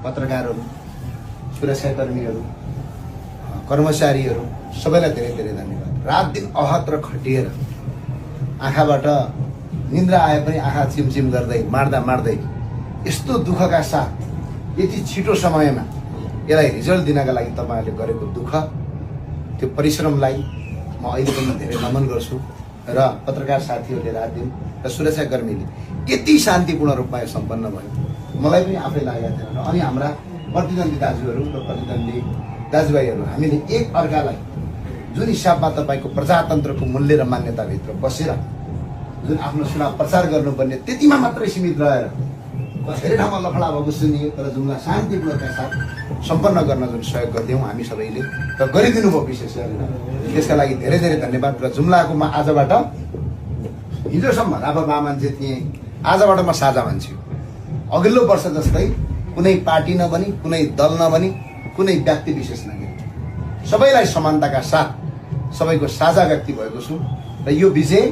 पत्रकारहरू, सुरक्षाकर्मीहरू, कर्मचारीहरू सबैलाई धेरै धेरै धन्यवाद। रात दिन अहत्र खटिएर आँखाबाट निन्द्रा आए पनि आँखा चिमचिम गर्दै मार्दै यस्तो दुःखका साथ यति छिटो समयमा यसलाई रिजल्ट दिनका लागि तपाईँहरूले गरेको दुःख, त्यो परिश्रमलाई म अहिले पनि धेरै नमन गर्छु। र पत्रकार साथीहरूले रात दिन र सुरक्षाकर्मीले यति शान्तिपूर्ण रूपमा यो सम्पन्न भयो, मलाई पनि आफै लागेको थिएन। अनि हाम्रा प्रतिद्वन्दी दाजुहरू र प्रतिद्वन्दी दाजुभाइहरू, हामीले एक अर्कालाई जुन हिसाबमा तपाईँको प्रजातन्त्रको मूल्य र मान्यताभित्र बसेर जुन आफ्नो चुनाव प्रचार गर्नुपर्ने त्यतिमा मात्रै सीमित रहेर धेरै ठाउँमा लफडा भएको सुनियो, तर जुनलाई शान्तिपूर्णका साथ सम्पन्न गर्न जुन सहयोग गरिदियौँ हामी सबैले र गरिदिनु भयो विशेष गरेर, त्यसका लागि धेरै धेरै धन्यवाद। र जुम्लाको म आजबाट, हिजोसम्म रापा मान्छे थिएँ, आजबाट म साझा मान्छे। अघिल्लो वर्ष जस्तै कुनै पार्टी नबनी, कुनै दल नबनी, कुनै व्यक्ति विशेष नबनी, सबैलाई समानताका साथ सबैको साझा व्यक्ति भएको छु। र यो विजय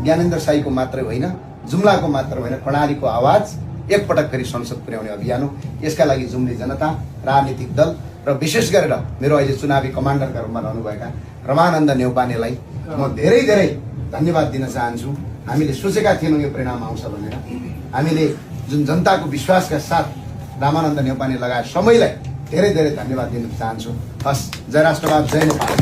ज्ञानेन्द्र साईको मात्रै होइन, जुम्लाको मात्र होइन, कर्णालीको आवाज एकपटक फेरि संसद पुर्याउने अभियान हो। यसका लागि जुम्ली जनता, राजनीतिक दल र विशेष गरेर मेरो अहिले चुनावी कमान्डरका रूपमा रहनुभएका रमानन्द न्यौपानेलाई म धेरै धेरै धन्यवाद दिन चाहन्छु। हामीले सोचेका थिएनौँ यो परिणाम आउँछ भनेर। हामीले जुन जनताको विश्वासका साथ रामानन्द न्यौपाने लगायत सबैलाई धेरै धेरै धन्यवाद दिन चाहन्छु। हस्, जय राष्ट्रवाद, जय नेपाल।